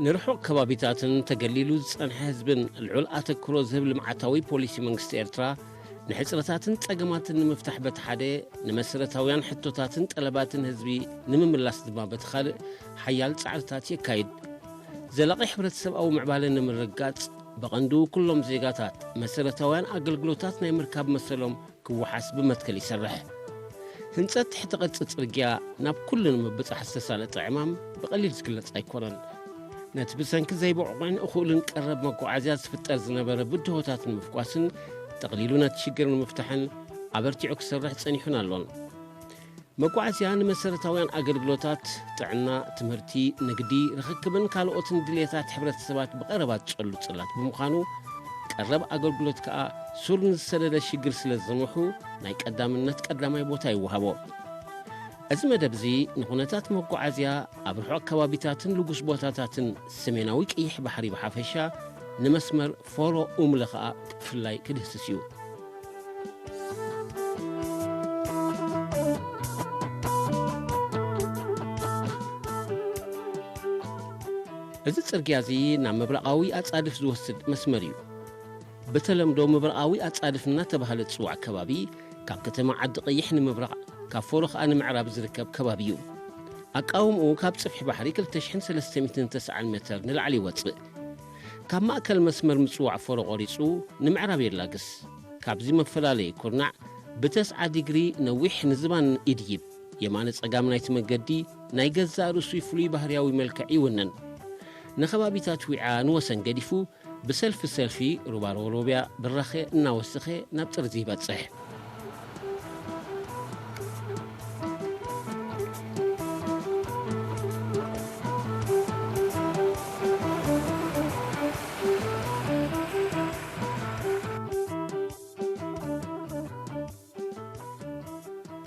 ንርሑቕ ከባቢታትን ተገሊሉ ዝጸንሐ ህዝብን ልዑል ኣተክሮ ዝህብ ልምዓታዊ ፖሊሲ መንግስቲ ኤርትራ፣ ንሕጽረታትን ጸገማትን ንምፍታሕ በቲ ሓደ፣ ንመሰረታውያን ሕቶታትን ጠለባትን ህዝቢ ንምምላስ ድማ በቲ ካልእ ሓያል ጻዕርታት የካይድ። ዘላቒ ሕብረተሰብኣዊ ምዕባለ ንምርግጋጽ፣ ብቐንዱ ኩሎም ዜጋታት መሰረታውያን ኣገልግሎታት ናይ ምርካብ መሰሎም ክወሓስ ብመትከል ይሰርሕ። ህንጸት ትሕቲ ቅርጺ ጽርግያ ናብ ኩሉ ንምብጻሕ ዝተሳለጠ ዕማም ብቐሊል ዝግለጽ ኣይኮነን። ነቲ ብሰንኪ ዘይብቑዕን እኹልን ቀረብ መጓዓዝያ ዝፍጠር ዝነበረ ብድሆታት ንምፍኳስን ጠቕሊሉ ነቲ ሽግር ንምፍታሕን ኣበርቲዑ ክሰርሕ ጸኒሑን ኣሎን። መጓዓዝያ ንመሰረታውያን ኣገልግሎታት ጥዕና፣ ትምህርቲ፣ ንግዲ፣ ርኽክብን ካልኦትን ድልየታት ሕብረተሰባት ብቐረባ ዝጸሉ ጽላት ብምዃኑ፣ ቀረብ ኣገልግሎት ከኣ ሱር ንዝሰደደ ሽግር ስለ ዝጸንሑ፣ ናይ ቀዳምነት ቀዳማይ ቦታ ይወሃቦ። እዚ መደብ እዚ ንኹነታት መጓዓዝያ ኣብ ርሑቕ ከባቢታትን ልጉስ ቦታታትን ሰሜናዊ ቀይሕ ባሕሪ ብሓፈሻ፣ ንመስመር ፎሮ ኡምለ ከኣ ብፍላይ ክድህስስ እዩ። እዚ ጽርግያ እዚ ናብ ምብራቓዊ ኣጻድፍ ዝወስድ መስመር እዩ። ብተለምዶ ምብራቓዊ ኣጻድፍ እናተባህለ ዝጽዋዕ ከባቢ፣ ካብ ከተማ ዓዲ ቀይሕ ንምብራቕ፣ ካብ ፎሮ ኸኣ ንምዕራብ ዝርከብ ከባቢ እዩ። ኣቃውምኡ ካብ ጽፍሒ ባሕሪ ክልተ ሽሕን ሰለስተ ሚእትን ተስዓን ሜተር ንላዕሊ ይወጽእ። ካብ ማእከል መስመር ምጽዋዕ ፎሮ ቆሪጹ ንምዕራብ የላግስ። ካብዚ መፈላለዪ ኩርናዕ ብተስዓ ዲግሪ ነዊሕ ንዝባን ይድይብ። የማነ ጸጋም ናይቲ መገዲ ናይ ገዛእ ርእሱ ፍሉይ ባህርያዊ መልክዕ ይውንን። ንኸባቢታት ዊዓ ንወሰን ገዲፉ ብሰልፊ ሰልፊ ሩባ ሮሮብያ ብራኸ እናወሰኸ ናብ ጥርዚ ይበጽሕ።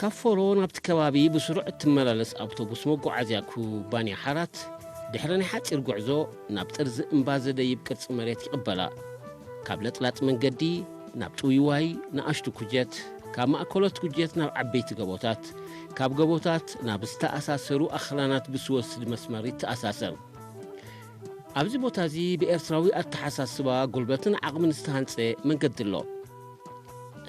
ካብ ፎሮ ናብቲ ከባቢ ብስሩዕ እትመላለስ ኣውቶቡስ መጓዓዝያ ኩባንያ ሓራት፣ ድሕሪ ናይ ሓጺር ጉዕዞ ናብ ጥርዚ እምባ ዘደይብ ቅርጺ መሬት ይቕበላ። ካብ ለጥላጥ መንገዲ ናብ ጥውይዋይ ንኣሽቱ ኩጀት፣ ካብ ማእከሎት ኩጀት ናብ ዓበይቲ ገቦታት፣ ካብ ገቦታት ናብ ዝተኣሳሰሩ ኣኽራናት ብዝወስድ መስመር ይተኣሳሰር። ኣብዚ ቦታ እዚ ብኤርትራዊ ኣተሓሳስባ፣ ጉልበትን ዓቕምን ዝተሃንጸ መንገዲ ኣሎ።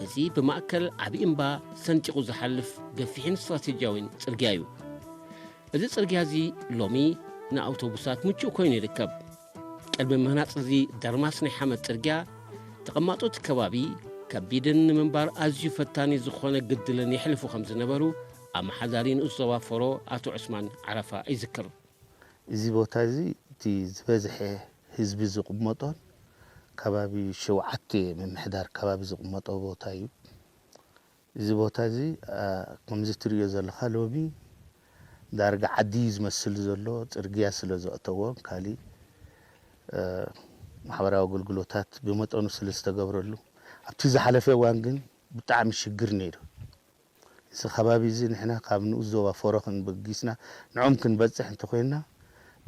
እዚ ብማእከል ዓቢ እምባ ሰንጢቑ ዝሓልፍ ገፊሕን ስትራቴጂያዊን ጽርግያ እዩ። እዚ ጽርግያ እዚ ሎሚ ንኣውቶቡሳት ምቹእ ኮይኑ ይርከብ። ቅድሚ ምህናጽ እዚ ደርማስ ናይ ሓመድ ጽርግያ፣ ተቐማጦ እቲ ከባቢ ከቢድን ንምንባር ኣዝዩ ፈታኒ ዝኾነ ግድልን የሕልፉ ከም ዝነበሩ ኣመሓዳሪ ንኡስ ዞባ ፎሮ ኣቶ ዑስማን ዓረፋ ይዝክር። እዚ ቦታ እዚ እቲ ዝበዝሐ ህዝቢ ዝቕመጦን ከባቢ ሸውዓተ ምምሕዳር ከባቢ ዝቕመጦ ቦታ እዩ። እዚ ቦታ እዚ፣ አ፣ ከምዚ ትርእዮ ዘለኻ ሎሚ ዳርጋ ዓዲ እዩ ዝመስል ዘሎ፣ ጽርግያ ስለ ዘእተዎ፣ ካሊእ፣ አ፣ ማሕበራዊ ኣገልግሎታት ብመጠኑ ስለ ዝተገብረሉ፣ ኣብቲ ዝሓለፈ እዋን ግን ብጣዕሚ ሽግር ነይሩ። እዚ ከባቢ እዚ ንሕና ካብ ንኡስ ዞባ ፎሮ ክንበጊስና ንዖም ክንበጽሕ እንተኾይንና፣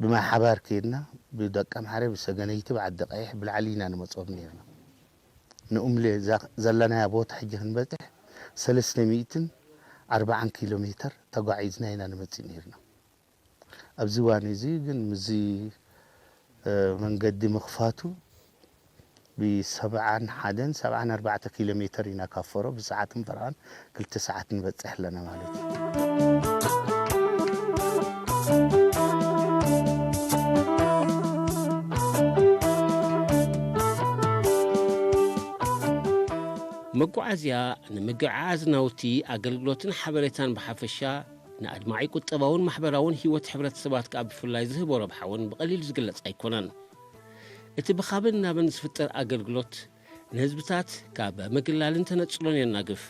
ብማይ ሓባር ከይድና፣ ብደቀምሓረ፣ ብሰገነይቲ፣ ብዓዲ ቀይሕ፣ ብላዕሊ ኢና ንመጾም ነይርና። ንኡምሌ እዛ ዘለናያ ቦታ ሕጂ ክንበጽሕ ሰለስተ ሚእትን ኣርባዓን ኪሎ ሜተር ተጓዒዝና ኢና ንመጽእ ነይርና። ኣብዚ እዋን እዚ ግን ምስዚ፣ እ፣ መንገዲ ምኽፋቱ ብሰብዓን ሓደን ሰብዓን ኣርባዕተ ኪሎ ሜተር ኢና ካብ ፎሮ ብሰዓትን ፈረቓን ክልተ ሰዓት ንበጽሕ ኣለና ማለት እዩ። መጓዓዝያ ንምግዕዓዝ ናውቲ፣ ኣገልግሎትን ሓበሬታን ብሓፈሻ፣ ንኣድማዒ ቁጠባውን ማሕበራውን ህይወት ሕብረተሰባት ከኣ ብፍላይ ዝህቦ ረብሓ እውን ብቐሊል ዝግለጽ ኣይኮነን። እቲ ብኻብን ናብን ዝፍጠር ኣገልግሎት ንህዝብታት ካብ ምግላልን ተነጽሎን የናግፍ።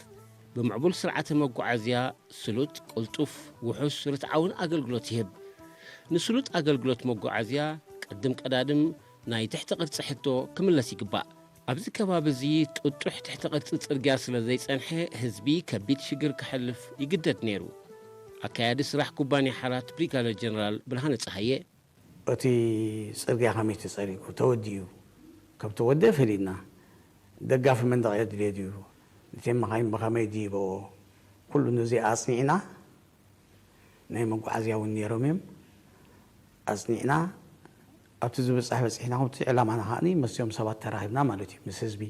ብምዕቡል ስርዓተ መጓዓዝያ ስሉጥ፣ ቅልጡፍ፣ ውሑስ፣ ርትዓውን ኣገልግሎት ይህብ። ንስሉጥ ኣገልግሎት መጓዓዝያ ቅድም ቀዳድም ናይ ትሕተ ቅርጺ ሕቶ ክምለስ ይግባእ። ኣብዚ ከባቢ እዚ ጥጡሕ ትሕተ ቅርጺ ጽርግያ ስለ ዘይጸንሐ ህዝቢ ከቢድ ሽግር ከሕልፍ ይግደድ ነይሩ። ኣካያዲ ስራሕ ኩባንያ ሓራት ብሪጋደር ጀነራል ብርሃነ ጸሃየ። እቲ ጽርግያ ከመይ ተጸሪጉ ተወዲኡ? ካብ ተወደአ ፈሊጥና። ደጋፊ መንደቕ የድልዮ ድዩ? ነተን መኻይን ብኸመይ ድይበኦ? ኩሉ ነዚ ኣጽኒዕና። ናይ መጓዓዝያ እውን ነይሮም እዮም። ኣጽኒዕና ኣብቲ ዝበጻሕ በጺሕና፣ ከምቲ ዕላማና ከኣ ምስቶም ሰባት ተራኺብና ማለት እዩ፣ ምስ ህዝቢ።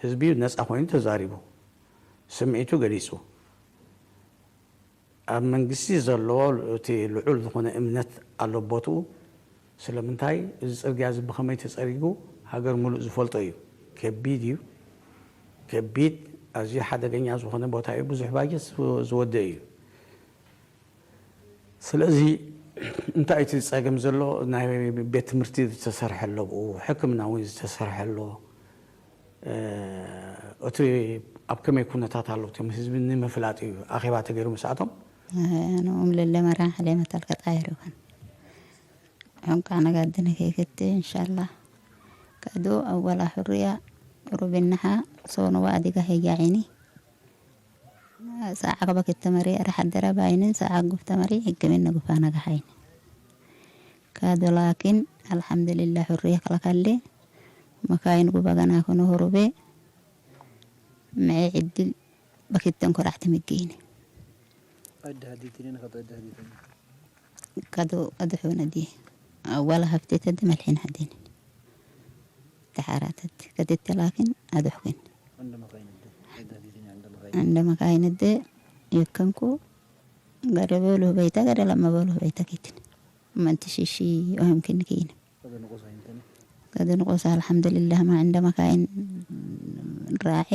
ህዝቢ ነጻ ኮይኑ ተዛሪቡ፣ ስምዒቱ ገሊጹ። ኣብ መንግስቲ ዘለዎ እቲ ልዑል ዝኾነ እምነት ኣሎ ቦትኡ። ስለምንታይ እዚ ጽርግያ እዚ ብኸመይ ተጸሪጉ ሃገር ሙሉእ ዝፈልጦ እዩ። ከቢድ እዩ። ከቢድ፣ ኣዝዩ ሓደገኛ ዝኾነ ቦታ እዩ። ብዙሕ ባጀት ዝወ-፣ ዝወደእ እዩ። ስለዚ እንታይ እቲ ጸገም ዘሎ? ናይ ቤት ትምህርቲ ዝተሰርሐ ኣሎ፣ ብኡ ሕክምና እውን ዝተሰርሐ ኣሎ። እ፣ እቲ ኣብ ከመይ ኩነታት ኣሎ እቶም ህዝቢ ንምፍላጥ እዩ ኣኼባ ተገይሩ ምስኣቶም። ኣነ እም ለለ መራን ሕሌ መተልከ ጣይር ይኹን። ሕንቃ ነጋድነ ከይክቲ እንሻላ። ከዱ ኣወላ ሕሩያ ሩብናሓ ሶኑ ወኣዲጋ ሄያ ዒኒ። ሳዓ ከበክተ መሪ ኣረ ሓደረ ባይንን ሳዓ ጉፍተ መሪ ሕክምን ንጉፋ ነጋሓይን። ካዶ ላኪን ኣልሓምዱሊላህ ሕሩያ ከለካሌ። መካይን ጉባጋና ኮነ ሁሩቤ። ምዒ ዕድል በኪተን ኮራዕቲ ምግይኒ። ኣዲ ሃዲትኒ ንኸተ ኣዲ ሃዲትኒ። ከዶ ቀድሑ ነዲ ኣዋላ ሃፍቴተ ዲ መልሒን ሃዲኒ። ተሓራተት ከደተ ላኪን ኣድሕኩን። እንደ መካይን እደ፣ ኣዲ ሃዲትኒ እንደ መካይን። እንደ መካይን እደ የከንኩ። ገደ በሉ በይታ፣ ገደ ለመ በሉ በይታ ኪትን። መንትሽሺ ኦህም ክንኪን። ከደ ንቆሳ ይንተኒ። ከደ ንቆሳ ኣልሓምዱሊላህ ማ እንደ መካይን ራዔ።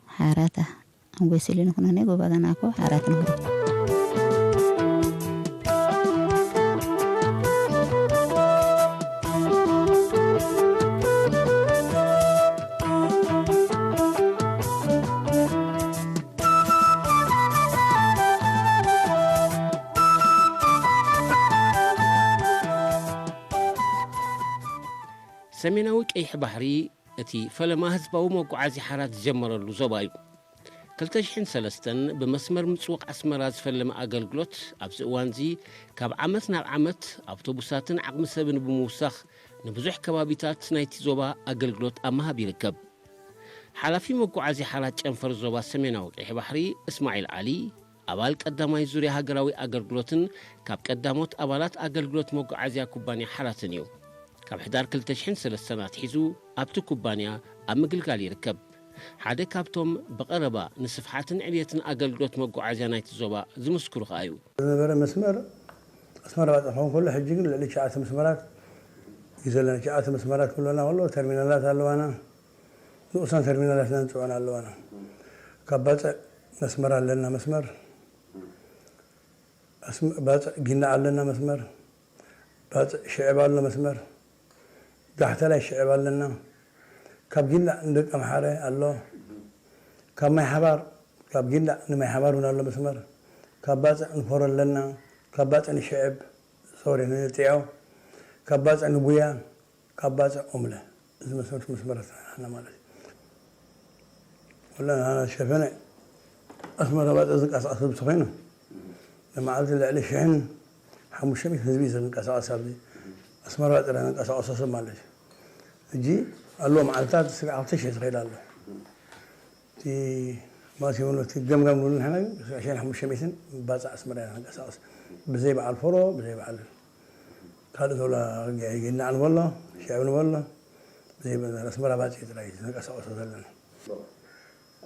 ሓራታ። ኣንጎይ ስሊ ንኹነኔ ጎባጋናኮ ሓራት ንኹነ። ሰሜናዊ ቀይሕ ባሕሪ እቲ ፈለማ ህዝባዊ መጓዓዝያ ሓራት ዝጀመረሉ ዞባ እዩ። ክልተ ሽሕን ሰለስተን ብመስመር ምጽዋቕ ኣስመራ ዝፈለመ ኣገልግሎት ኣብዚ እዋንዚ ካብ ዓመት ናብ ዓመት ኣውቶቡሳትን ዓቕሚ ሰብን ብምውሳኽ ንብዙሕ ከባቢታት ናይቲ ዞባ ኣገልግሎት ኣብ ምሃብ ይርከብ። ሓላፊ መጓዓዝያ ሓራት ጨንፈር ዞባ ሰሜናዊ ቀይሕ ባሕሪ እስማዒል ዓሊ፣ ኣባል ቀዳማይ ዙርያ ሃገራዊ ኣገልግሎትን ካብ ቀዳሞት ኣባላት ኣገልግሎት መጓዓዝያ ኩባንያ ሓራትን እዩ። ካብ ሕዳር ክልተ ሽሕን ሰለስተን ኣትሒዙ ኣብቲ ኩባንያ ኣብ ምግልጋል ይርከብ። ሓደ ካብቶም ብቐረባ ንስፍሓትን ዕብየትን ኣገልግሎት መጓዓዝያ ናይቲ ዞባ ዝምስክሩ ከኣ እዩ። ዝነበረ መስመር ኣስመራ ባጽዕ ክኸውን ከሎ፣ ሕጂ ግን ልዕሊ ትሽዓተ መስመራት እዩ ዘለና። ትሽዓተ መስመራት ክብለና ከሎ፣ ተርሚናላት ኣለዋና። ንኡሳን ተርሚናላት ኢና ንጽውዐን ኣለዋና። ካብ ባጽዕ መስመር ኣለና፣ መስመር ኣስመ-፣ ባጽዕ ጊንዳዕ ኣለና፣ መስመር ባጽዕ ሽዕብ ኣሎ፣ መስመር ጋሕተላይ ሽዕብ ኣለና። ካብ ጊንዳዕ ንደቂ ኣምሓረ ኣሎ። ካብ ማይ ሓባር፣ ካብ ጊንዳዕ ንማይ ሓባር እውን ኣሎ መስመር። ካብ ባጽዕ ንፎሮ ኣለና። ካብ ባጽዕ ንሽዕብ፣ ሶሪ፣ ንጥዖ። ካብ ባጽዕ ንቡያ፣ ካብ ባጽዕ ኦምለ። እዚ መስመር መስመራት ናህና ማለት እዩ። ወላ ናህና ሸፈነ ኣስመራ ባጽዕ ዝንቀሳቐስ ህዝቢ ተኾይኑ፣ ንመዓልቲ ልዕሊ ሽሕን ሓሙሽተ ሚእትን ህዝቢ እዩ ዝንቀሳቐስ ኣብዚ ኣስመራ ባጽዕ ዝንቀሳቐሶ ሰብ ማለት እዩ። ሕጂ ኣለዎ መዓልታት ስጋዕ ክልተ ሽሕ ዝኸይድ ኣሎ። እቲ ማሲሞን እቲ ገምጋም ንብሉ ንሕና ግን ስጋዕ ሽሕን ሓሙሽተ ሚእትን ባጽዕ ኣስመራ ኢና ንንቀሳቐስ። ብዘይ በዓል ፎሮ፣ ብዘይ በዓል ካልእ ዞላ ይግናዕ ንበሎ፣ ሽዕብ ንበሎ፣ ብዘይ በ-፣ ኣስመራ ባጽዕ ጥራይ እዩ ዝንቀሳቐሶ ዘለና።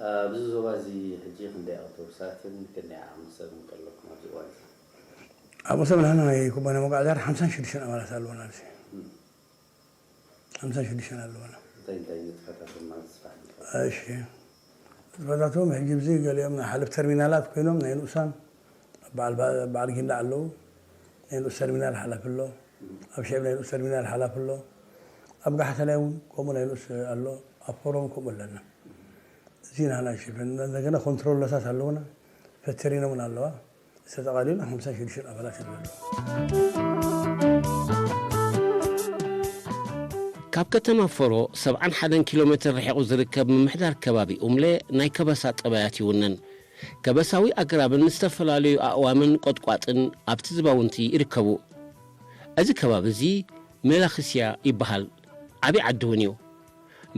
ኣብዚ ዞባ እዚ ሕጂ ክንደይ ኣውቶቡሳትን ክንደይ ዓቕሚ ሰብን ከለኩም ኣብዚ እዋን እዚ? ዓቕሚ ሰብ ናህና ናይ ኩባንያ መጓዓዝያ ሓምሳን ሽዱሽተን ኣባላት ኣለውና ኣብዚ። ሓምሳን ሽዱሽተን ኣለውና። እንታይ እንታይ ንጥፈታት ድማ ዝስራሕ ንጥፈታት? እሺ። ህዝባታቶም ሕጂ ብዚ ገሊኦም ናይ ሓለፍ ተርሚናላት ኮይኖም ናይ ንኡሳን በዓል ባ-፣ በዓል ጊንዳዕ ኣለዉ። ናይ ንኡስ ተርሚናል ሓላፊ ኣሎ። ኣብ ሽዕብ ናይ ንኡስ ተርሚናል ሓላፊ ኣሎ። ኣብ ጋሕተላይ እውን ከምኡ ናይ ንኡስ ኣሎ። ኣብ ፎሮም ከምኡ ኣለና። እዚ ናህና ሽፍን እንደገና ኮንትሮሎታት ኣለዉና። ፈተሪኖምን ኣለዋ። ዝተጠቓሊሉ ሓምሳ ሽዱሽተ ኣባላት ኣለዉ። ካብ ከተማ ፎሮ ሰብዓን ሓደን ኪሎ ሜትር ርሒቑ ዝርከብ ምምሕዳር ከባቢ ኡምለ ናይ ከበሳ ጠባያት ይውንን። ከበሳዊ ኣግራብን ዝተፈላለዩ ኣእዋምን ቆጥቋጥን ኣብቲ ዝባውንቲ ይርከቡ። እዚ ከባቢ እዚ ሜላኽስያ ይበሃል። ዓቢ ዓዲ እውን እዩ።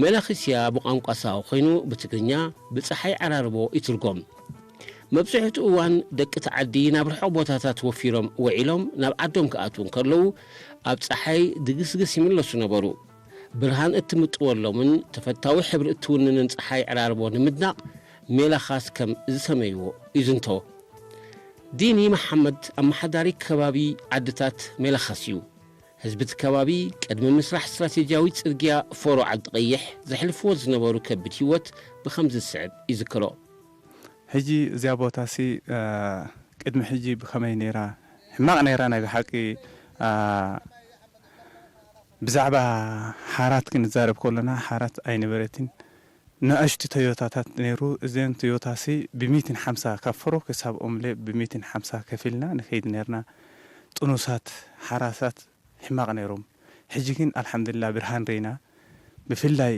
ሜላኽስያ ብቋንቋ ሳሆ ኮይኑ ብትግርኛ ብጸሓይ ዓራርቦ ይትርጎም። መብዝሕትኡ እዋን ደቂ እቲ ዓዲ ናብ ርሑቕ ቦታታት ወፊሮም ውዒሎም ናብ ዓዶም ክኣትዉ እንከለዉ ኣብ ጸሓይ ድግስግስ ይምለሱ ነበሩ። ብርሃን እትምጥወሎምን ተፈታዊ ሕብሪ እትውንንን ጸሓይ ዕራርቦ ንምድናቕ ሜላኻስ ከም ዝሰመይዎ ይዝንቶ። ዲኒ መሓመድ ኣመሓዳሪ ከባቢ ዓድታት ሜላኻስ እዩ። ህዝቢ እቲ ከባቢ ቅድሚ ምስራሕ ስትራቴጂያዊ ጽርግያ ፎሮ ዓዲ ቀይሕ ዘሕልፍዎ ዝነበሩ ከቢድ ህይወት ብኸምዚ ዝስዕብ ይዝክሮ። ሕጂ እዚኣ ቦታ ሲ ቅድሚ ሕጂ ብኸመይ ነይራ? ሕማቕ ነይራ ናይ ብሓቂ። ብዛዕባ ሓራት ክንዛረብ ከለና ሓራት ኣይነበረትን። ንኣሽቱ ቶዮታታት ነይሩ። እዘን ቶዮታ ሲ ብሚትን ሓምሳ ካብ ፈሮ ክሳብ ኦምሌ ብሚትን ሓምሳ ከፊልና ንኸይድ ነርና። ጥኑሳት ሓራሳት ሕማቕ ነይሮም። ሕጂ ግን ኣልሓምዱሊላ ብርሃን ረይና። ብፍላይ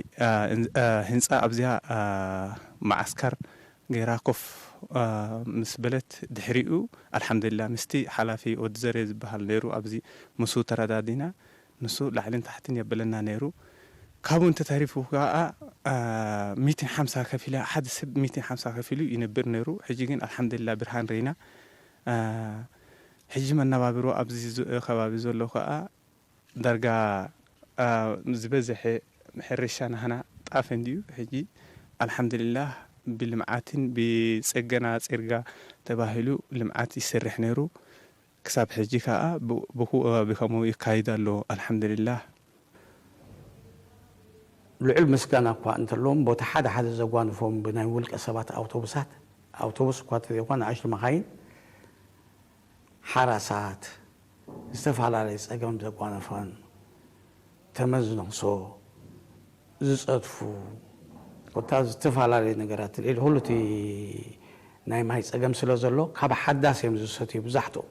ህንፃ ኣብዚኣ መዓስካር ገይራ ኮፍ ምስ በለት ድሕሪኡ ኣልሓምዱሊላ ምስቲ ሓላፊ ወዲ ዘሬ ዝበሃል ነይሩ ኣብዚ ምስኡ ተረዳዲና። ንሱ ላዕልን ታሕትን የብለና ነይሩ። ካብኡ እንተተሪፉ ከዓ ሚትን ሓምሳ ከፊለ ሓደ ሰብ ሚትን ሓምሳ ከፊሉ ይነብር ነይሩ። ሕጂ ግን ኣልሓምዱሊላ ብርሃን ረይና። ሕጂ መነባብሮ ኣብዚ ከባቢ ዘሎ ከዓ ዳርጋ ዝበዝሐ ሕርሻ ናህና ጣፍ እንድዩ። ሕጂ ኣልሓምዱሊላህ ብልምዓትን ብፀገና ፂርጋ ተባሂሉ ልምዓት ይሰርሕ ነይሩ። ክሳብ ሕጂ ከዓ ብኡ ብከምኡ ይካይድ ኣሎ ኣልሓምዱሊላህ። ልዑል ምስጋና እኳ እንተለዎም ቦታ ሓደ ሓደ ዘጓንፎም ብናይ ውልቀ ሰባት ኣውቶቡሳት ኣውቶቡስ እኳ ተዘይኮነ ንኣሽቱ መኻይን ሓራሳት ዝተፈላለየ ፀገም ዘጓነፈን ተመዝነኽሶ ዝፀድፉ ኮታ ዝተፈላለየ ነገራት ልዕሊ ኩሉ እቲ ናይ ማይ ፀገም ስለ ዘሎ ካብ ሓዳስ እዮም ዝሰትዩ ብዛሕትኦም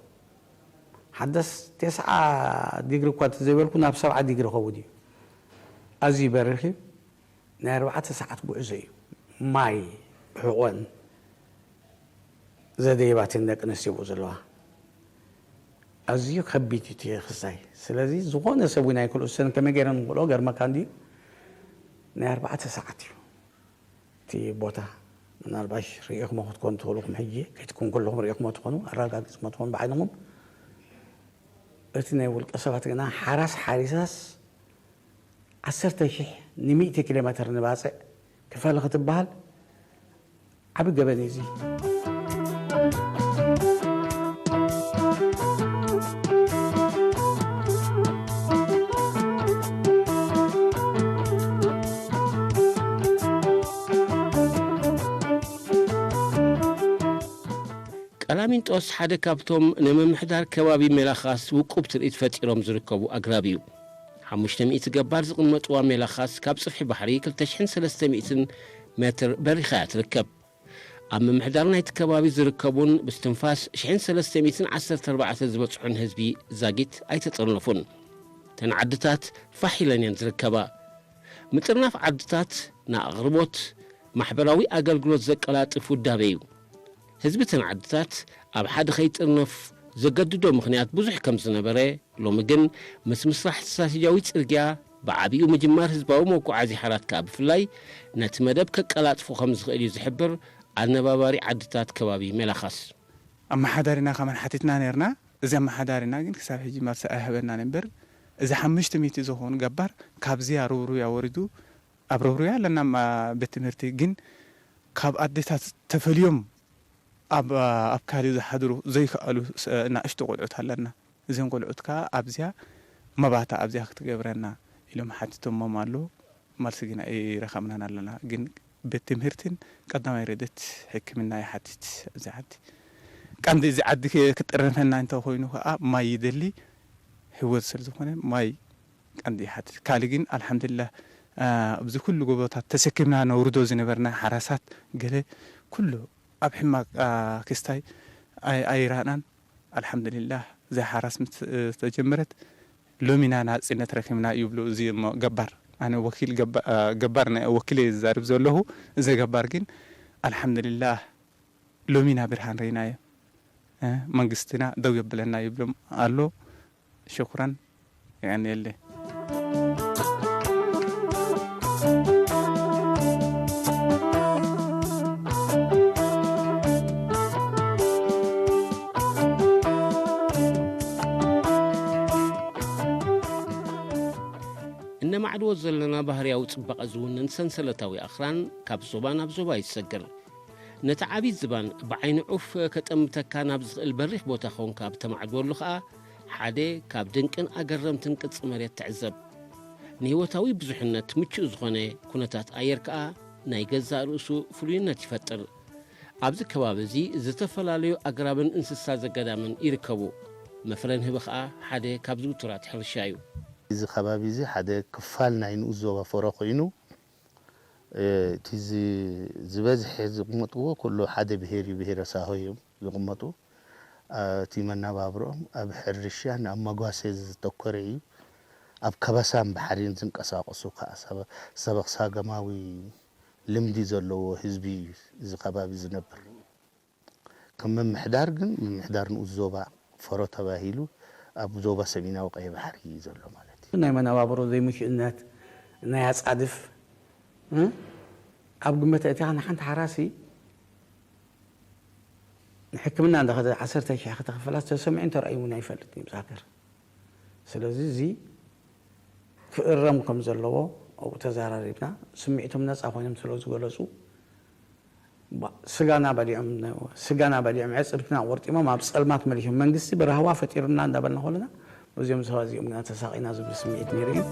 ሓዳስ ተስዓ ዲግሪ እኳ እንተዘይበልኩ ናብ ሰብዓ ዲግሪ ከውድ እዩ ኣዝዩ በሪኽ እዩ ናይ ኣርባዕተ ሰዓት ጉዕዞ እዩ ማይ ብሕቆን ዘደየባትን ደቂ ኣንስትዮ ብኡ ዘለዋ ኣዝዩ ከቢድ እዩ እቲ ክስታይ ስለዚ ዝኾነ ሰብ እውን ኣይክልኡ ሰን ከመይ ገይረ ንኽልኦ ገርመካ እንድዩ ናይ ኣርባዕተ ሰዓት እዩ እቲ ቦታ ምናልባሽ ርኢኹሞ ክትኮኑ ትኽእሉኹም ሕጂ ከይትኩም ኩልኹም ርኢኹሞ ትኾኑ ኣረጋጊፅሞ ትኾኑ ብዓይንኹም እቲ ናይ ውልቀ ሰባት ግና ሓራስ ሓሪሳስ ዓሰርተ ሽሕ ንሚእቲ ኪሎ ሜትር ንባፅዕ ክፈል ክትበሃል ዓቢ ገበን እዩ እዚ። ቀላሚንጦስ ሓደ ካብቶም ንምምሕዳር ከባቢ ሜላኻስ ውቁብ ትርኢት ፈጢሮም ዝርከቡ ኣግራብ እዩ። ሓሙሽተ ሚእቲ ገባር ዝቕመጥዋ ሜላኻስ ካብ ጽፍሒ ባሕሪ ክልተ ሽሕን ሰለስተ ሚእትን ሜትር በሪኻ እያ ትርከብ። ኣብ ምምሕዳር ናይቲ ከባቢ ዝርከቡን ብስትንፋስ ሽሕን ሰለስተ ሚእትን ዓሰርተ ኣርባዕተ ዝበጽሑን ህዝቢ ዛጊት ኣይተጠርነፉን። እተን ዓድታት ፋሕ ኢለን እየን ዝርከባ። ምጥርናፍ ዓድታት ንኣቕርቦት ማሕበራዊ ኣገልግሎት ዘቀላጥፍ ውዳበ እዩ። ህዝቢ እተን ዓድታት ኣብ ሓደ ከይጥርነፍ ዘገድዶ ምኽንያት ብዙሕ ከም ዝነበረ፣ ሎሚ ግን ምስ ምስራሕ ስትራቴጂያዊ ጽርግያ ብዓቢኡ ምጅማር ህዝባዊ መጓዓዝያ ሓራት ከኣ ብፍላይ ነቲ መደብ ከቀላጥፎ ከም ዝኽእል እዩ ዝሕብር ኣነባባሪ ዓድታት ከባቢ ሜላኻስ። ኣመሓዳሪና ከማን ሓቲትና ነርና። እዚ ኣመሓዳሪና ግን ክሳብ ሕጂ መልሲ ኣይሃበናን እምበር እዚ ሓሙሽተ ሚእቲ ዝኾኑ ገባር ካብዚያ ርብሩያ ወሪዱ ኣብ ርብሩያ ኣለና ቤት ትምህርቲ ግን ካብ ኣዴታት ተፈልዮም ኣብ ኣብ ካልእ ዝሓድሩ ዘይከኣሉ ንኣሽቱ ቆልዑት ኣለና። እዘን ቆልዑት ከዓ ኣብዚያ መባታ ኣብዚያ ክትገብረና ኢሎም ሓቲቶሞም ኣለዉ። መልሲ ግን ኣይረኸብናን ኣለና ግን ቤት ትምህርትን ቀዳማይ ረድኤት ሕክምና ይሓትት ኣብዚ ዓዲ። ቀንዲ እዚ ዓዲ ክጥረነፈና እንተኾይኑ ከዓ ማይ ይደሊ፣ ህይወት ስለ ዝኾነ ማይ ቀንዲ ይሓትት። ካልእ ግን ኣልሓምዱሊላህ፣ አ፣ ኣብዚ ኩሉ ጎቦታት ተሰኪምና ነውርዶ ዝነበርና ሓራሳት ገለ ኩሉ ኣብ ሕማቕ፣ አ፣ ክስታይ ኣይ-፣ ኣይረኣናን። ኣልሓምዱሊላህ እዛ ሓራስ ምስ ተጀመረት ሎሚና ናጽነት ረኺብና ይብሉ። እዚ እሞ ገባር፣ ኣነ ወኪል ገባ-፣ አ፣ ገባር ናይ ወኪለ ዝዛርብ ዘለኹ። እዚ ገባር ግን ኣልሓምዱሊላህ ሎሚና ብርሃን ረኢናዮ። እ፣ መንግስትና ደው የብለና ይብሎም ኣሎ። ሽኩራን፣ የቀንየለይ። እነማዕድዎ ዘለና ባህርያዊ ጽባቐ ዝውንን ሰንሰለታዊ ኣኽራን ካብ ዞባ ናብ ዞባ ይሰግር። ነቲ ዓቢ ዝባን ብዓይኒ ዑፍ ከጠምተካ ናብ ዝኽእል በሪኽ ቦታ ኾንካ ኣብ ተማዕድወሉ ኸኣ፣ ሓደ ካብ ድንቅን ኣገረምትን ቅርጺ መሬት ትዕዘብ። ንህይወታዊ ብዙሕነት ምቹእ ዝኾነ ኩነታት ኣየር ከኣ ናይ ገዛእ ርእሱ ፍሉይነት ይፈጥር። ኣብዚ ከባቢ እዚ ዝተፈላለዩ ኣግራብን እንስሳ ዘገዳምን ይርከቡ። መፍረ ንህቢ ከኣ ሓደ ካብ ዝውቱራት ሕርሻ እዩ። እዚ ከባቢ እዚ ሓደ ክፋል ናይ ንኡስ ዞባ ፎሮ ኮይኑ፣ እ፣ እቲ ዝ-፣ ዝበዝሐ ዝቕመጥዎ ኩሉ ሓደ ብሄር እዩ፣ ብሄረ ሳሆ እዮም ዝቕመጡ። አ፣ እቲ መነባብሮኦም ኣብ ሕርሻን ኣብ መጓሰ ዝተኮረ እዩ። ኣብ ከበሳን ባሕሪን ዝንቀሳቐሱ ከኣ ሰበ-፣ ሰበኽሳገማዊ ልምዲ ዘለዎ ህዝቢ እዩ እዚ ከባቢ ዝነብር። ከም ምምሕዳር ግን፣ ምምሕዳር ንኡስ ዞባ ፎሮ ተባሂሉ ኣብ ዞባ ሰሜናዊ ቀይሕ ባሕሪ እዩ ዘሎ ማለት እዩ። ናይ መነባብሮ ዘይምቹእነት፣ ናይ ኣጻድፍ፣ እ? ኣብ ግምት ኣእቲኻ ንሓንቲ ሓራሲ ንሕክምና እንዳኸደ ዓሰርተ ሺሕ ከተኽፍላ ተሰሚዑን ተራእዩን እውን ኣይፈልጥን እዩ፣ ምስ ሃገር። ስለዚ እዚ ክእረም ከም ዘለዎ ኣብኡ ተዘራሪብና፣ ስምዒቶም ነጻ ኮይኖም ስለ ዝገለጹ፣ ባ-፣ ስጋና በሊዖም፣ ስጋና በሊዖም፣ ዕጽምትና ቆርጢሞም ኣብ ጸልማት መሊሾም፣ መንግስቲ ብራህዋ ፈጢሩና እንዳበልና ከለና፣ በዚኦም ሰባት እዚኦም ግና ተሳቒና ዝብል ስምዒት ነይሩ እዩ።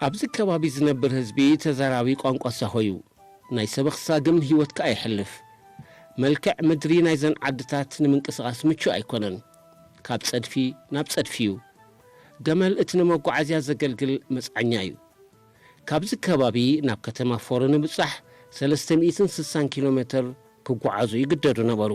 ኣብዚ ከባቢ ዝነብር ህዝቢ ተዛራቢ ቋንቋ ሳሆ እዩ። ናይ ሰበኽ ሳግም ህይወት ከኣ የሕልፍ። መልክዕ ምድሪ ናይዘን ዓድታት ንምንቅስቓስ ምቹእ ኣይኮነን። ካብ ጸድፊ ናብ ጸድፊ እዩ። ገመል እቲ ንመጓዓዝያ ዘገልግል መጽዓኛ እዩ። ካብዚ ከባቢ ናብ ከተማ ፎሮ ንምብጻሕ ሰለስተ ሚእትን ስሳን ኪሎ ሜተር ክጓዓዙ ይግደዱ ነበሩ።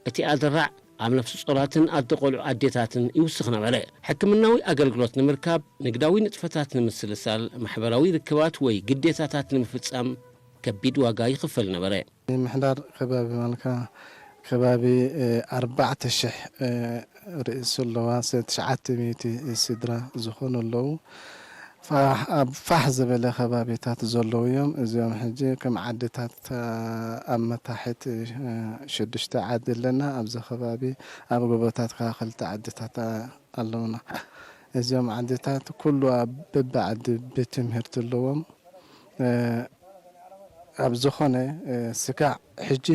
እቲ ኣደራዕ ኣብ ነፍሲ ጾራትን ኣደ ቆልዑ ኣዴታትን ይውስኽ ነበረ። ሕክምናዊ ኣገልግሎት ንምርካብ፣ ንግዳዊ ንጥፈታት ንምስልሳል፣ ማሕበራዊ ርክባት ወይ ግዴታታት ንምፍጻም ከቢድ ዋጋ ይኽፈል ነበረ። ምምሕዳር ከባቢ ማልካ ከባቢ፣ እ፣ ኣርባዕተ ሽሕ፣ እ፣ ርእሲ ኣለዋ፣ ሰ-፣ ትሽዓተ ሚእቲ ስድራ ዝኾኑ ኣለዉ። ፋሕ፣ ኣብ ፋሕ ዝበለ ከባቢታት ዘለዉ እዮም። እዚኦም ሕጂ ከም ዓድታት፣ እ፣ ኣብ መታሕት፣ እ፣ ሽዱሽተ ዓዲ ኣለና። ኣብዚ ከባቢ ኣብ ጎቦታት ከኣ ክልተ ዓድታት፣ እ፣ ኣለዉና። እዚኦም ዓድታት ኩሉ ኣብ በብዓዲ ቤት ትምህርቲ ኣለዎም። እ፣ ኣብ ዝኾነ፣ እ፣ ስጋዕ ሕጂ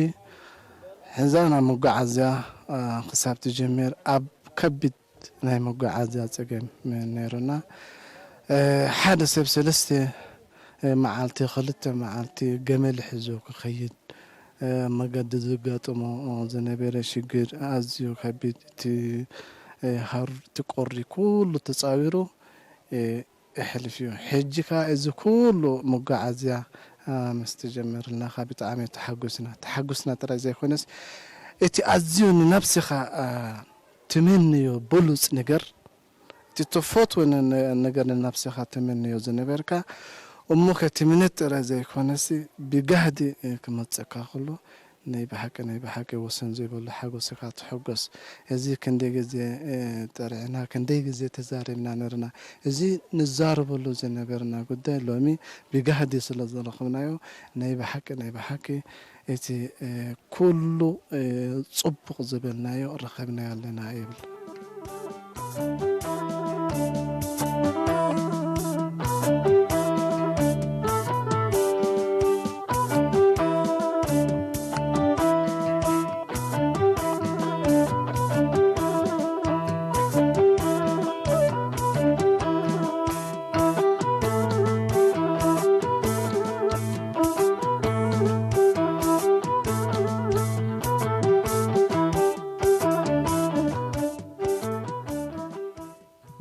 ሕዛና መጓዓዝያ፣ እ፣ ክሳብ ትጅምር ኣብ ከቢድ ናይ መጓዓዝያ ጸገም ነይሩና። እ፣ ሓደ ሰብ ሰለስተ፣ እ፣ መዓልቲ፣ ክልተ መዓልቲ ገመል ሒዙ ክኸይድ፣ እ፣ መገዲ ዘጋጥሞ ዝነበረ ሽግር ኣዝዩ ከቢድ፣ እቲ፣ እ፣ ሃሩር፣ እቲ ቁሪ ኩሉ ተጻዊሩ፣ እ፣ የሕልፍ እዩ። ሕጂ ከኣ እዚ ኩሉ መጓዓዝያ፣ እ፣ ምስ ተጀመረልናኻ ብጣዕሚ ተሓጒስና። ተሓጒስና ጥራይ ዘይኮነስ፣ እቲ ኣዝዩ ንነብስኻ፣ እ፣ ትምንዮ ብሉጽ ነገር፣ እቲ ትፈትዎ ነ-፣ ነ-፣ ነገር ንነብስኻ ትምንዮ ዝነበርካ፣ እሞ ከ ትምኒት ጥራይ ዘይኮነሲ ብጋህዲ፣ እ፣ ክመጸካ ከሎ፣ ናይ ብሓቂ፣ ናይ ብሓቂ ወሰን ዘይብሉ ሓጎስ ኢኻ ትሕጎስ። እዚ ክንደይ ግዜ፣ እ፣ ጠሪዕና፣ ክንደይ ግዜ ተዛሪብና ነርና። እዚ ንዛረበሉ ዝነበርና ጉዳይ ሎሚ ብጋህዲ ስለ ዝረኸብናዮ፣ ናይ ብሓቂ፣ ናይ ብሓቂ እቲ፣ እ፣ ኩሉ፣ እ፣ ጽቡቕ ዝበልናዮ ረኸብናዮ ኣለና ይብል።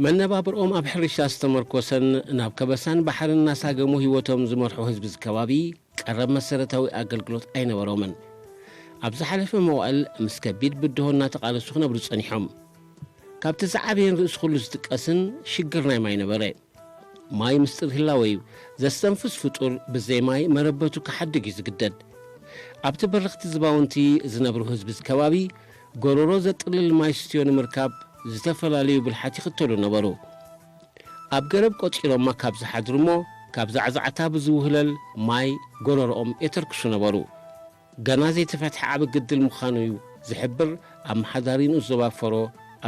መነባብርኦም ኣብ ሕርሻ ዝተመርኮሰን ናብ ከበሳን ባሕርን እናሳገሙ ህይወቶም ዝመርሑ ህዝቢ እዚ ከባቢ ቀረብ መሰረታዊ ኣገልግሎት ኣይነበሮምን። ኣብ ዝሓለፈ መዋእል ምስ ከቢድ ብድሆ እናተቓለሱ ክነብሩ ጸኒሖም። ካብቲ ዝዓበየን ርእሲ ኩሉ ዝጥቀስን ሽግር ናይ ማይ ነበረ። ማይ ምስጢር ህላወ እዩ። ዘስተንፍስ ፍጡር ብዘይ ማይ መረበቱ ክሓድግ እዩ ዝግደድ። ኣብቲ በረኽቲ ዝባውንቲ ዝነብሩ ህዝቢ እዚ ከባቢ ጎረሮ ዘጥልል ማይ ስትዮ ንምርካብ ዝተፈላለዩ ብልሓት ይኽተሉ ነበሩ። ኣብ ገረብ ቆጺሮማ ካብ ዝሓድሩ እሞ ካብ ዛዕዛዕታ ብዝውህለል ማይ ጎረሮኦም የተርክሱ ነበሩ። ገና ዘይተፈትሐ ዓቢ ግድል ምዃኑ እዩ ዝሕብር ኣመሓዳሪ ንኡስ ዞባ ፎሮ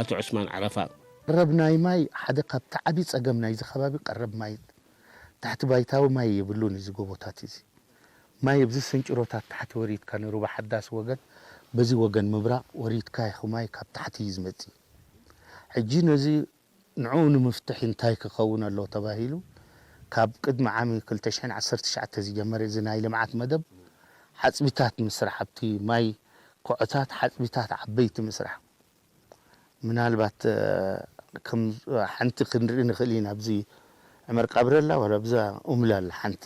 ኣቶ ዑስማን ዓረፋ። ቀረብ ናይ ማይ ሓደ ካብቲ ዓቢ ጸገም ናይዚ ከባቢ ቀረብ ማይ፣ ታሕቲ ባይታዊ ማይ የብሉን እዚ ጎቦታት እዚ። ማይ ኣብዚ ስንጭሮታት ታሕቲ ወሪድካ ንሩባ ሓዳስ ወገን፣ በዚ ወገን ምብራቕ ወሪድካ ኢኹ ማይ ካብ ታሕቲ እዩ ዝመጽእ። ሕጂ ነዚ ንዕኡ ንምፍትሕ እንታይ ክኸውን ኣለዎ ተባሂሉ፣ ካብ ቅድሚ ዓሚ ክልተ ሽሕን ዓሰርተ ትሽዓተ ዝጀመረ እዚ ናይ ልምዓት መደብ፣ ሓጽቢታት ምስራሕ፣ ኣብቲ ማይ ኮዖታት ሓጽቢታት ዓበይቲ ምስራሕ። ምናልባት፣ እ፣ ከም ሓንቲ ክንርኢ ንኽእል ኢና። ኣብዚ ዕመር ቃብረ ኣላ፣ ዋላ ኣብዛ ኡምላ ኣላ ሓንቲ።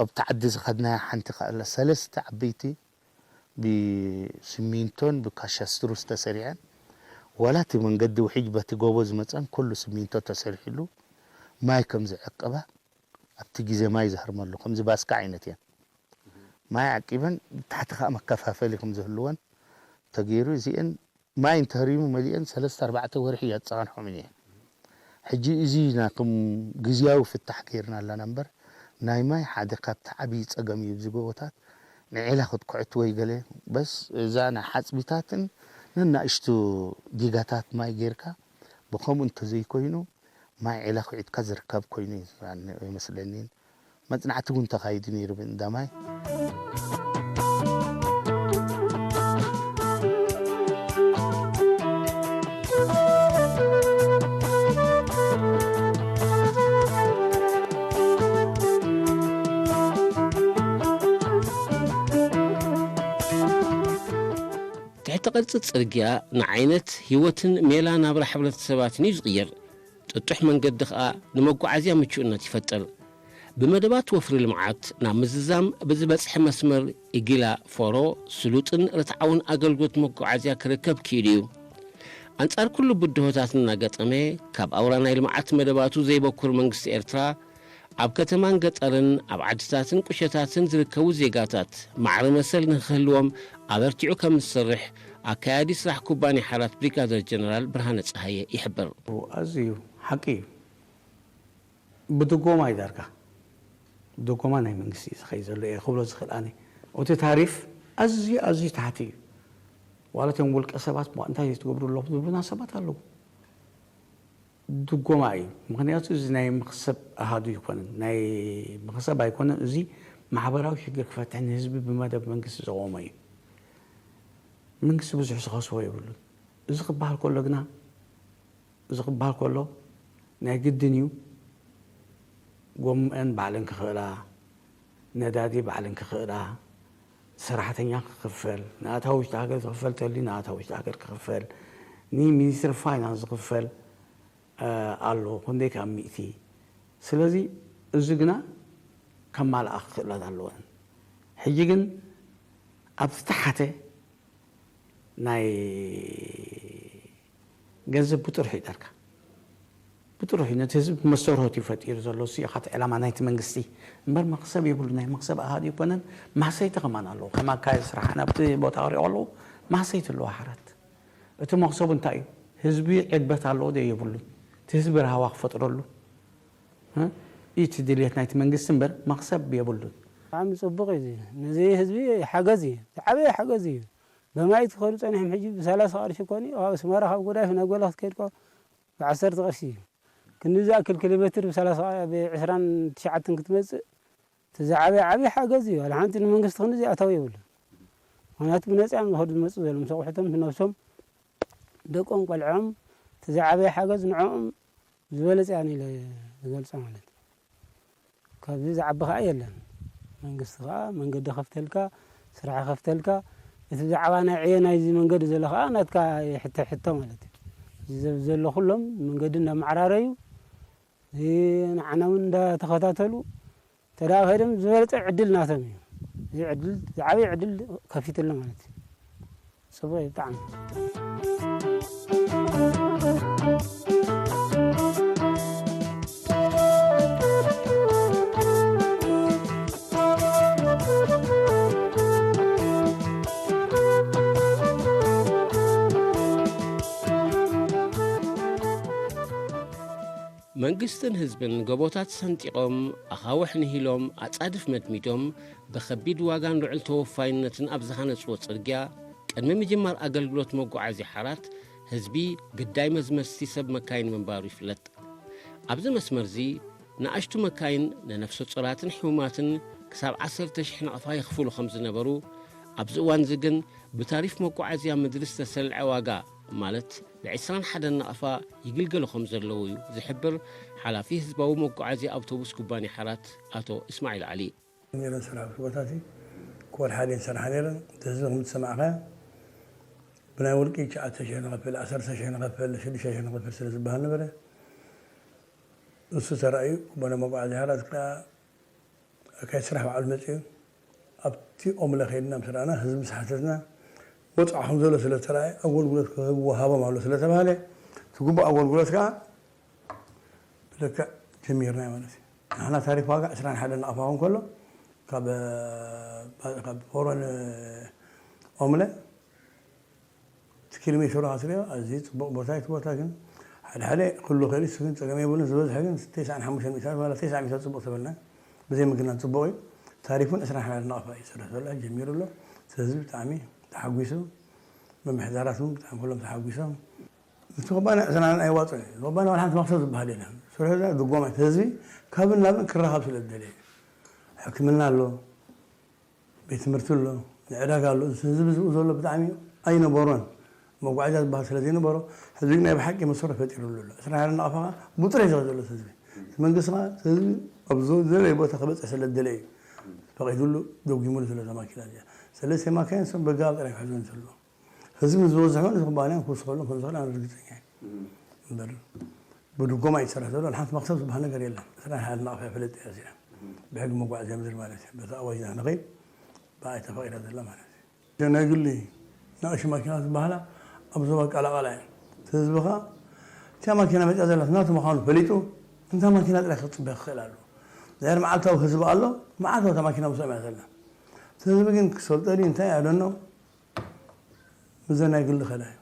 ኣብቲ ዓዲ ዝኸድናያ ሓንቲ ከኣ ኣላ። ሰለስተ ዓበይቲ ብስሚንቶን ብካሻስትሩ ዝተሰሪዐን፣ ዋላ እቲ መንገዲ ውሕጅ በቲ ጎቦ ዝመጸን ኩሉ ስሚንቶ ተሰሪሕሉ፣ ማይ ከም ዝዕቅባ፣ ኣብቲ ግዜ ማይ ዝሃርመሉ፣ ከምዚ ባስካ ዓይነት እየን። ማይ ዓቂበን፣ ብታሕቲ ከኣ መከፋፈሊ ከም ዝህልወን ተገይሩ፣ እዚአን ማይ እንተህሪሙ መሊአን ሰለስተ ኣርባዕተ ወርሒ እያ ዝጸናንሖምን እየን። ሕጂ እዚ ና ከም ግዝያዊ ፍታሕ ገይርና ኣለና እምበር፣ ናይ ማይ ሓደ ካብቲ ዓብዪ ጸገም እዩ። ኣብዚ ጎቦታት ንዒላ ክትኩዕት ወይ ገለ፣ በስ እዛ ናይ ሓጽቢታትን ነናእሽቱ ዲጋታት ማይ ጌርካ ብኸምኡ እንተዘይኮይኑ፣ ማይ ዒላ ኩዒትካ ዝርከብ ኮይኑ እዩ ዝረኣኒ፣ ኣይመስለኒን። መጽናዕቲ እውን ተኻይዱ ነይሩ ብእንዳ ማይ። ትሕቲ ቅርጺ ጽርግያ ንዓይነት ህይወትን ሜላ ናብራ ሕብረተሰባትን እዩ ዝቕይር። ጥጡሕ መንገዲ ኸኣ ንመጓዓዝያ ምቹእነት ይፈጥር። ብመደባት ወፍሪ ልምዓት ናብ ምዝዛም ብዝበጽሐ መስመር ኢጊላ ፎሮ ስሉጥን ርትዓውን ኣገልግሎት መጓዓዝያ ክርከብ ክኢሉ እዩ። ኣንጻር ኩሉ ብድሆታት እናገጠመ፣ ካብ ኣውራ ናይ ልምዓት መደባቱ ዘይበኩር መንግስቲ ኤርትራ፣ ኣብ ከተማን ገጠርን ኣብ ዓድታትን ቁሸታትን ዝርከቡ ዜጋታት ማዕረ መሰል ንክህልዎም ኣበርቲዑ ከም ዝሰርሕ ኣካያዲ ስራሕ ኩባንያ ሓራት ብሪጋደር ጀነራል ብርሃነ ጸሃየ ይሕብር። ኣዝዩ ሓቂ እዩ። ብድጎማ እዩ ዳርጋ። ድጎማ ናይ መንግስቲ እዩ ዝኸይድ ዘሎ እየ ክብሎ ዝኽእል ኣነ። እቲ ታሪፍ ኣዝዩ፣ ኣዝዩ ታሕቲ እዩ። ዋላ እቶም ውልቀ ሰባት፣ "እሞ እንታይ ትገብሩ ኣለኹም?" ዝብሉና ሰባት ኣለዉ። ድጎማ እዩ። ምኽንያቱ እዚ ናይ መኽሰብ ኣሃዱ ኣይኮነን። ናይ መኽሰብ ኣይኮነን። እዚ ማሕበራዊ ሽግር ክፈትሕ ንህዝቢ ብመደብ መንግስቲ ዘቖመ እዩ። መንግስቲ ብዙሕ ዝኸስቦ የብሉን። እዚ ክበሃል ከሎ ግና፣ እዚ ክበሃል ከሎ ናይ ግድን እዩ። ጎመን ባዕለን ክኽእላ፣ ነዳዲ ባዕለን ክኽእላ፣ ሰራሕተኛ ክኽፈል፣ ንኣታዊ ውሽጢ ሃገር ዝኽፈል ተልዩ ንኣታዊ ውሽጢ ሃገር ክኽፈል፣ ንሚኒስትሪ ፋይናንስ ዝኽፈል፣ እ፣ ኣሎ፣ ክንደይ ካብ ሚእቲ። ስለዚ እዚ ግና ከማልኣ ክኽእላ ኣለወን። ሕጂ ግን ኣብ ዝተሓተ ናይ ገንዘብ ብጥርሑ እዩ ዳርጋ። ብጥርሑ ነቲ ህዝቢ መስተርሆት እዩ ፈጢሩ ዘሎ። እሱ እዩ ኻቲ ዕላማ ናይቲ መንግስቲ። እምበር መኽሰብ የብሉ። ናይ መኽሰብ ኣሃዱ ኣይኮነን። ማህሰይቲ ከማን ኣለዎ። ከም ኣካያዲ ስራሕ ናብቲ ቦታ ክሪኦ ኣለዎ። ማህሰይቲ ኣለዎ ሓራት። እቲ መኽሰቡ እንታይ እዩ? ህዝቢ ዕግበት ኣለዎ ዶ የብሉን? እቲ ህዝቢ ራህዋ ክፈጥረሉ? እ? እቲ ድልየት ናይቲ መንግስቲ እምበር መኽሰብ የብሉን። ብጣዕሚ ጽቡቕ እዩ እዚ። ነዚ ህዝቢ ሓገዝ እዩ። ዝዓበየ ሓገዝ እዩ። ብማይ ትኸዱ ጸኒሖም ሕጂ ብሰላሳ ቅርሺ ኮኒ፣ ካብ ኣስመራ ካብ ጉዳይፍ ናብ ጎላ ክትከይድ እኮ ብዓሰርተ ቅርሺ እዩ። ክንዲ ዝኣክል ኪሎ ሜትር ብሰላሳ፣ ብዕስራን ትሽዓተን ክትመጽእ፣ እቲ ዝዓበየ ዓብዪ ሓገዝ እዩ። ዋላ ሓንቲ ንመንግስቲ ክንዲ ዝኣታዊ የብሉን። ምኽንያቱ ብነጻ እዮም ዝኸዱ ዝመጽኡ ዘለዉ። ምስ ኣቑሑቶም፣ ምስ ነብሶም፣ ደቆም፣ ቆልዖም፣ እቲ ዝዓበየ ሓገዝ ንዕኦም ዝበለጸ እያ ኢለ ዝገልጾ ማለት እዩ። ካብዚ ዝዓቢ ኸኣ የለን። መንግስቲ ኸኣ መንገዲ ከፍተልካ፣ ስራሕ ከፍተልካ፣ እቲ ብዛዕባ ናይ ዕዮ ናይዚ መንገዲ ዘሎ ኸኣ ናትካ ይሕተ-፣ ሕቶ ማለት እዩ። ዘ-፣ ዘሎ ኩሎም መንገዲ እንዳመዓራረዩ፣ እ፣ ንዓና እውን እንዳተኸታተሉ፣ ተደኣ ከይዶም ዝበለጸ ዕድል ናቶም እዩ። እዚ ዕድል፣ ዝዓበየ ዕድል ከፊቱልና ማለት እዩ። ጽቡቕ እዩ ብጣዕሚ። መንግስትን ህዝብን ጎቦታት ሰንጢቖም፣ ኣኻውሕ ንሂሎም፣ ኣጻድፍ መድሚዶም፣ ብኸቢድ ዋጋን ልዑል ተወፋይነትን ኣብ ዝሃነጽዎ ጽርግያ፣ ቅድሚ ምጅማር ኣገልግሎት መጓዓዝያ ሓራት፣ ህዝቢ ግዳይ መዝመዝቲ ሰብ መካይን ምንባሩ ይፍለጥ። ኣብዚ መስመርዚ፣ ንኣሽቱ መካይን ንነፍሰ ጾራትን ሕሙማትን ክሳብ ዓሰርተ ሽሕ ናቕፋ የኽፍሉ ከም ዝነበሩ፣ ኣብዚ እዋንዚ ግን ብታሪፍ መጓዓዝያ ምድሪ ዝተሰልዐ ዋጋ፣ ማለት ብዕስራን ሓደን ናቕፋ ይግልገሉ ከም ዘለዉ እዩ ዝሕብር ሓላፊ ህዝባዊ መጓዓዝያ ኣውቶቡስ ኩባንያ ሓራት ኣቶ እስማዒል ዓሊ። ነይረን ስራሕ ኣብቲ ቦታ እቲ ክወርሓ ድየን ዝሰርሓ ነይረን። እቲ ህዝቢ ከም ዝሰማዕካዮ ብናይ ውልቂ ትሽዓተ ሽሕ ንኸፍል፣ ዓሰርተ ሽሕ ንኸፍል፣ ሽዱሽተ ሽሕ ንኸፍል ስለ ዝበሃል ነበረ። ንሱ ተራእዩ፣ ኩባንያ መጓዓዝያ ሓራት ከኣ ኣካይዲ ስራሕ ባዕሉ መጺኡ። ኣብቲ ኦምለ ከይድና ምስ ረኣና፣ ህዝቢ ምስ ሓተትና፣ ወጽዓ ከም ዘሎ ስለ ተራእየ፣ ኣገልግሎት ክወሃቦም ኣሎ ስለ ተባህለ፣ እቲ ግቡእ ኣገልግሎት ከኣ ብልክዕ ጀሚርና ማለት እዩ። ንሕና ታሪፍ ዋጋ ዕስራን ሓደን ናቕፋ ክኸውን ከሎ፣ ካብ፣ ካብ ፎሮን ኦምለ እቲ ኪሎ ሜትር ከኣ ትሪኦ፣ ኣዝዩ ጽቡቕ ቦታ እዩ። እቲ ቦታ ግን ሓደ ሓደ ክህሉ ይኽእል እዩ፣ እሱ ግን ጸገም የብሉን። ዝበዝሐ ግን ተስዓን ሓሙሽተን ሚእታታት ማለት ተስዓ ሚእታታት ጽቡቕ ተበልና፣ ብዘይ ምግናን ጽቡቕ እዩ። ታሪፉን ዕስራን ሓደን ናቕፋ እዩ ዝሰርሕ ዘሎ፣ ጀሚሩ ኣሎ። እቲ ህዝቢ ብጣዕሚ ተሓጒሱ፣ ምምሕዳራት እውን ብጣዕሚ ኩሎም ተሓጒሶም። እቲ ኩባንያ ዕስራን ኣይዋፅእን እዩ። እቲ ኩባንያ ዋላ ሓንቲ መኽሰብ ዝበሃል የለን። ስርሑ እዛ ድጎማ እቲ ህዝቢ ካብን ናብን ክረኻብ ስለ ዝደለየ እዩ። ሕክምና ኣሎ፣ ቤት ትምህርቲ ኣሎ፣ ንዕዳጋ ኣሎ። እዚ ህዝቢ ዝብኡ ዘሎ ብጣዕሚ ኣይነበሮን። መጓዓዝያ ዝበሃል ስለ ዘይነበሮ፣ ህዝቢ ግን ናይ ብሓቂ መሰረት ፈጢሩሉ ኣሎ። ዕስራን ሓደን ናቕፋ ብጥሬ ዝኸ ዘሎ ህዝቢ። እቲ መንግስቲ ኸዓ ህዝቢ ኣብ ዝደለየ ቦታ ክበፅሕ ስለ ዝደለየ እዩ። ፈቒዱሉ፣ ደጒሙሉ ዘሎ እዛ ማኪና እዚኣ። ስለዚ ማካይን ሰብ በጋብ ጥራይ ክሕዞን ዘሎ። ህዝቢ ምስ ዝበዝሑ ነቲ ኩባንያ ክውስኸሉ ከም ዝኽእል ኣነ ርግጸኛ እየ። እምበር ብድጎማ እዩ ዝሰርሕ ዘሎ። ንሓንቲ መኽሰብ ዝበሃል ነገር የለን። ዕስራን ሓደን ናቕፋ እያ ፈለጥ እያ እዚኣ። ብሕጊ መጓዓዝያ ምድሪ ማለት እዩ። በቲ ኣዋጅ ኢና ንኸይድ፣ ብኣ እያ ተፈቒዳ ዘላ ማለት እዩ። እዘን ናይ ግሊ ንኣሽቱ ማኪና ዝበሃላ ኣብ ዞባ ቀላቐላ እየን። እቲ ህዝቢ ኸኣ እታ ማኪና መፂኣ ዘላ ናቱ ምዃኑ ፈሊጡ፣ እንታ ማኪና ጥራይ ክፅበ ክኽእል ኣለዎ። ድሕሪ መዓልታዊ ህዝቢ ኣሎ፣ መዓልታዊ እታ ማኪና ምስኦም እያ ዘላ። እቲ ህዝቢ ግን ክሰልጦ ድዩ እንታይ እያ ደኖ፣ ምስዘን ናይ ግሊ ከዳ እዩ።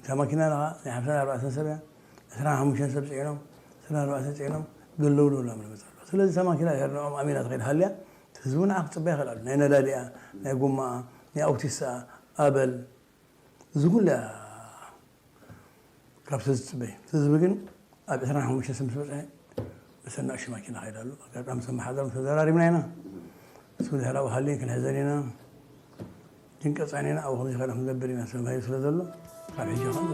እታ ማኪና ናይ ሓምሳን ኣርባዕተን ሰብ እያ። ዕስራን ሓሙሽተን ሰብ ጽዒኖም፣ ዕስራን ኣርባዕተን ጽዒኖም ገለውለውላ ምመጻ ኣለዋ። ስለዚ እታ ማኪና ድሕሪ ንዕኦም ኣሚና ተኸይድ ሃልያ፣ እቲ ህዝቢ ንዓ ክጽበያ ይኽእል ኣሎ። ናይ ነዳዲኣ፣ ናይ ጎማኣ፣ ናይ ኣውቲስኣ፣ ኣበል፣ እዚ ኩሉ እያ ካብቲ ዝጽበይ። እቲ ህዝቢ ግን ኣብ ዕስራን ሓሙሽተን ሰብ ምስ በጽሐ፣ ብሰናቕ ሽማኪና ከይድ ኣሎ። ኣጋጣሚ ሰብ መሓደሮም ተዘራሪብና ኢና። እሱ ድሕራዊ ሃልየን ክንሕዘን ኢና። ግን ቀጻኒና ኣብኡ ከምዚ ከይዳ ክንገብር ኢና፣ ሰብ ሃዩ ስለ ዘሎ፣ ካብ ሕጂ ኸም